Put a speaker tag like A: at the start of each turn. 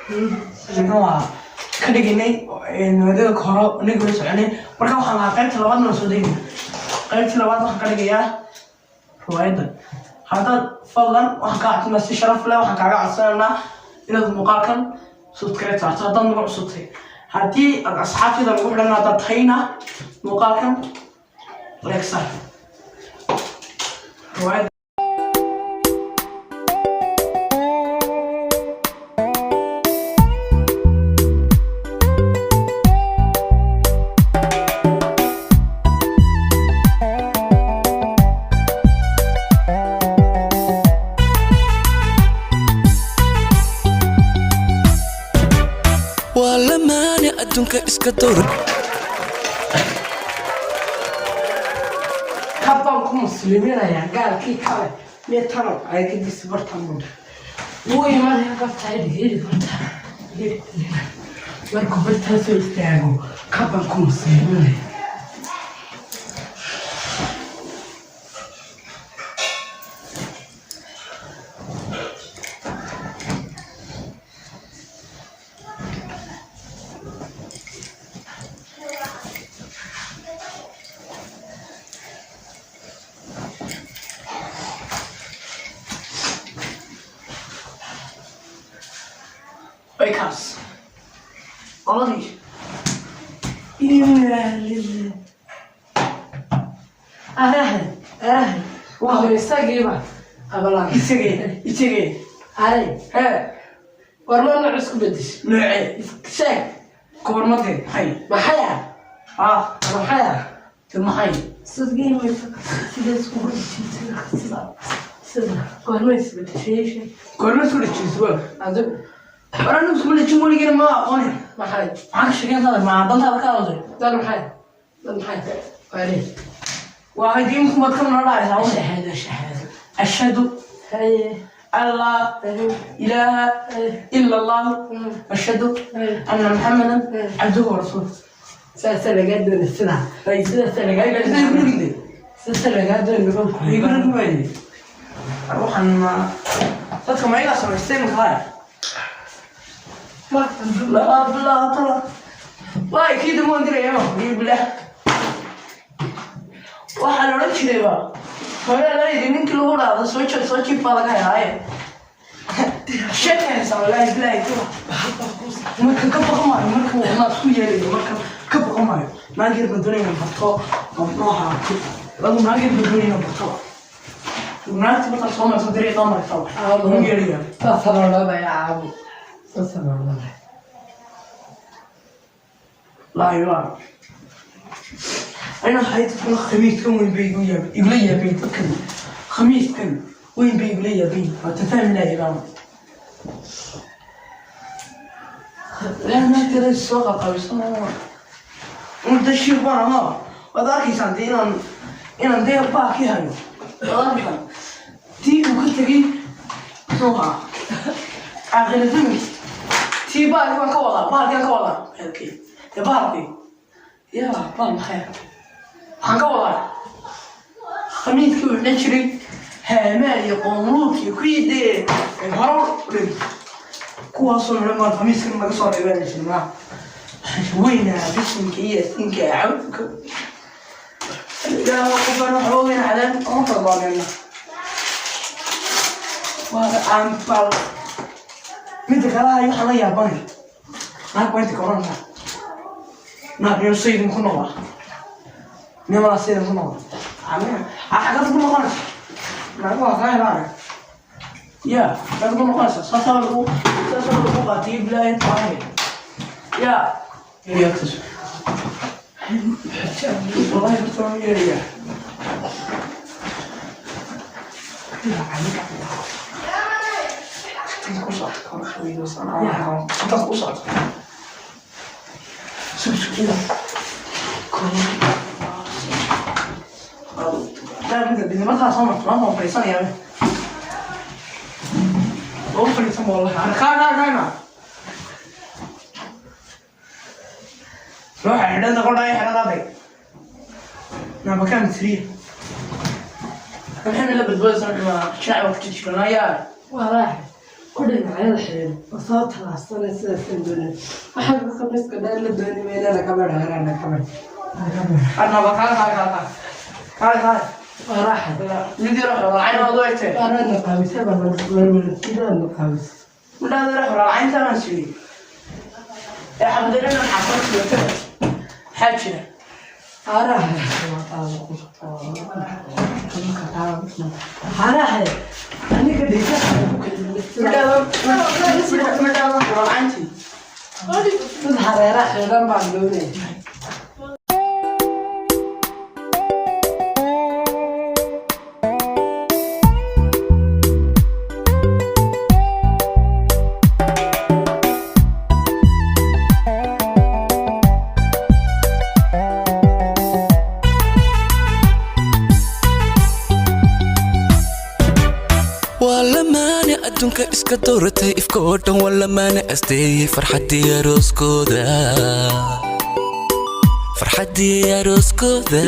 A: Muxuu ahaa ka dhiginay wadada hore inaga la soconay. Marka waxaan lahaa qaybta labaadna waan soo deynaa. Qaybta labaad waxaan ka dhigayaa riwaayadda. Haddaad fadlan waxaan kaa codsanaa, si sharaf leh waxaan kaaga codsanaynaa inaad muuqaalkan subscribe saarto haddaad nagu cusubtay. Haddii aad asxaabtayda nagu xidhan haddaad tahayna, muuqaalkan like saar. Riwaayadda
B: Waa lamaane adduunka iska door.
C: Kabbaan ku musliminayaa gaalkii kale mietano aygadiisa bartan budha wuu imanaya. Bartaa hidhi, bartaa hidhi. Markuu bartaa soo istaago, kabbaan ku musliminaya.
A: Way kaas qoladii. Inaa lillaah.
C: Arahay, arahay, waa isagiiba abalaan.
A: Isagee, isagee?
C: Aray.
A: Hee.
C: War ma nooc isku bedeshay?
A: Noocee?
C: Sheeg.
A: Koormadee maxay?
C: Maxay ah?
A: Ah.
C: Maxay ah?
A: Te maxay?
C: Sidii sida iskugu dhejisay, sida goorma isbedeshay, sheeg.
A: Koorma isku dhejisay waa?
C: Adigu.
A: War anigu isku dhejin weligeen ma aqooni.
C: Maxay?
A: Maxaa ka sheekeyntaada? Ma dantaada ka hadashay?
C: Dan maxay, dan maxay waale?
A: Waa haddii imku baad ka nala dhahaysaa.
C: Shahaado, shahaado.
A: Ashhadu
C: haye
A: an laa ilaaha ila Allah, ashhadu anna Muxamadan cabduhu wa rasuuluh.
C: Saasa lagaa doona, sidaa sidaasa lagaa doona, sidaasa lagaa doona.
A: Waxaan ma dadka ma igaa samaystay makaaya laa bilaa tala waay kii dambe waan diraya ma bilah. Waxaa la odhan jirayba hore la yidhi ninkii lagu dhaado soo joog, soo jiif baa laga helaaye. Sheekaysa wallaahi bilaahi marka ka baqan maayo, marka wadnaad ku yeelayo, marka ka baqan maayo. Naag yar baan doonaya inaan barto oo muxuu ahaa lagu naag yar baan doonaya inaan barto. Naagta markaad soo marto dariiqa marto ugu yeelaya.
C: Saasa la odhanaya, caabu, saasa la odhanaya.
A: Wallaahi waa ana waxay dadkuna khamiiskan weyn bay igu yaab igula yaabeen. Dadkan khamiiskan weyn bay igula yaabeen, waa tafahmi lahay baan naagtara soo qaqabisan. Inta shiikh baan ahaa, waad arkaysaan dee inaan dee baaki hayo, waad arkaysaan tii uu ka tegey muxuu ahaa caaqilazami tii baalkii baan ka wadaa, baalkii baan ka wadaa, baalkii dee, baalkii ya baal maxay waxaan ka wadaa khamiiskii uu xidhan jiray Haamaan iyo qoomuluudkii kuwii dee hore u dhintay, kuwaasoo midhan baan khamiiskan laga soo reebaa jirnaa weynaa bisinka iyo sinka cawdka ilaahu qofaan wax ogeyn cadaan oma kala doonayna waa aan bal. Midda kale ahay, waxaan la yaabanay naag baa inta ka oranaysaa, naag niyo sayidin ku noqda, nimalaa sayidin ku noqda, xagad ku noqonaysa, naag waa kaa helaan ya xagad ku noqonaysa. Saasaa lagu qaatay bilaahi tahay ya wallahi horta waan u yeerayaa. Inta ku socota, inta ku socota, sug sug ila markaa soo marto maanta waan fadhiisanayaa, waan fadhiisan wallahi. Kaa kaa kaana ruuxa xidhada qodhaa xidhadaday nabakaan siriya maxay la badbaadaysaa? Shacab ku jirnaa.
C: Waa raaxay. Ku dhinacyada xidhan oo soo talaabsanay sidaasaan doonay. Waxaan khamiiska dheer la dooni maynana kabadh harana kabadh.
A: Arnaba, kaale, kaale, kaale, kaale, kaale.
C: Waa raaxa.
A: Mid yar xoraalcayn waad u egtay.
C: Waana qaabisay baa qaabisay.
A: Midhaada yar xoraalcaynta baan siiyey. Ee xabadalina xaafad sidatay. Maxaa jira?
C: Haraha aniga dhigta ku
A: Midhaada midhaada xoraalcayntii.
C: Mid hareera xidhan baan doonaya.
B: Waa lamaane adduunka iska dooratay, ifka oo dhan waa lamaane asteeyey farxaddii arooskooda, farxaddii arooskooda.